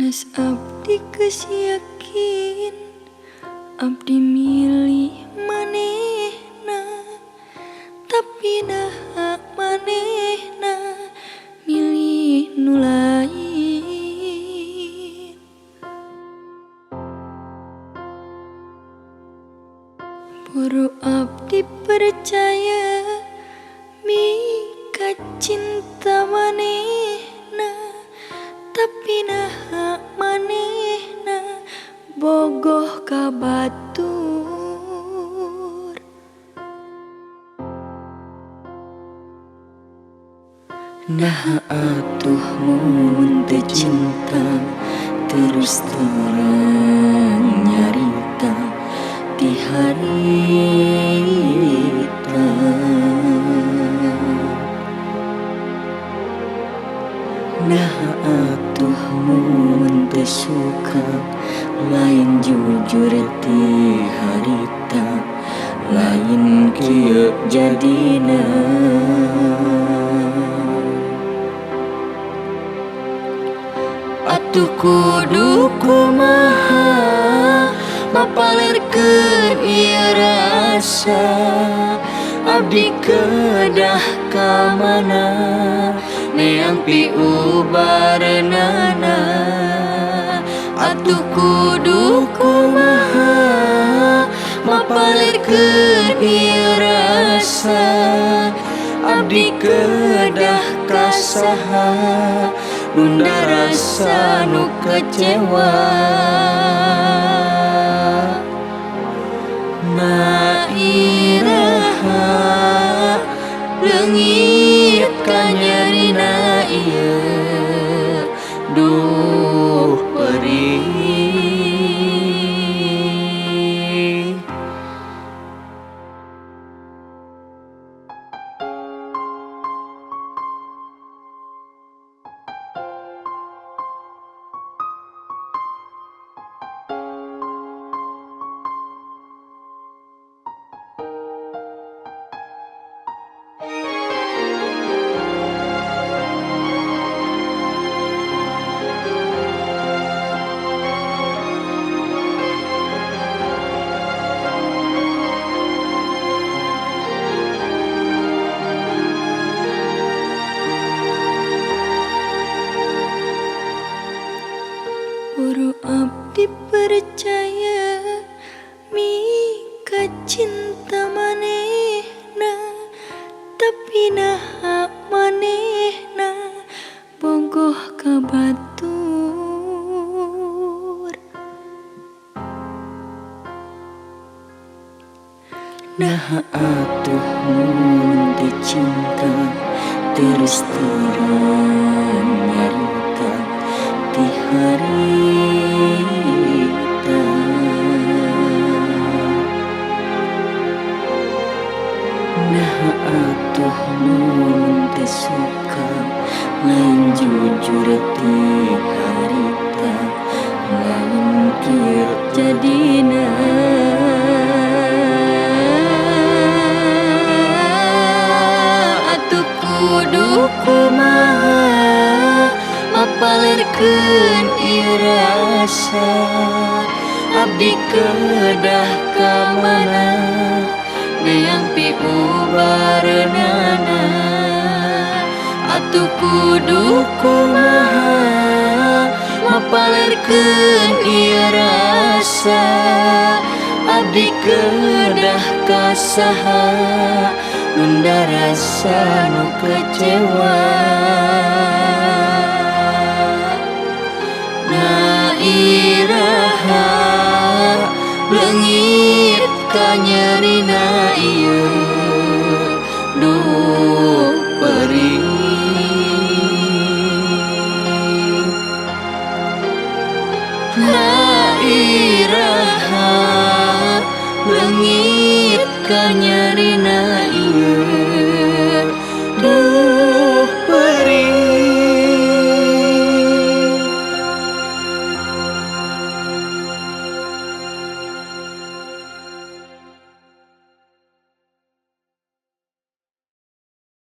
Sanes abdi geus yakin, abdi milih manehna, tapi naha manehna milih nu lain. Buru abdi percaya mika cinta manehna, tapi naha manehna bogoh ka batur. Naha atuh mun teu cinta terus terang nyarita ti harita. Naha atuh mun teu suka lain jujur ti harita, lain kieu jadina. Atuh kudu kumaha mapalerkeun ieu rasa, abdi kedah ka mana neang piubareunana. Atuh kudu kumaha mapalerkeun ieu rasa, abdi kedah ka saha nunda rasa nu kecewa. Na iraha leungit kanyerina ieu, duh perih. Buru abdi percaya mika cinta manehna, tapi naha manehna bogoh ka batur. Naha atuh mun teu cinta terus terang nyarita ti harita. Naha atuh mun teu suka lain jujur ti harita, lain kieu jadina. Atuh kudu kumaha mapalerkeun ieu rasa, abdi kedah ka mana neang piubareunana. Atuh kudu kumaha mapalerkeun ieu rasa, abdi kedah ka saha nunda rasa nu kecewa. Na iraha leungit kanyerina ieu, duh perih. Na iraha leungit kanyerina ieu.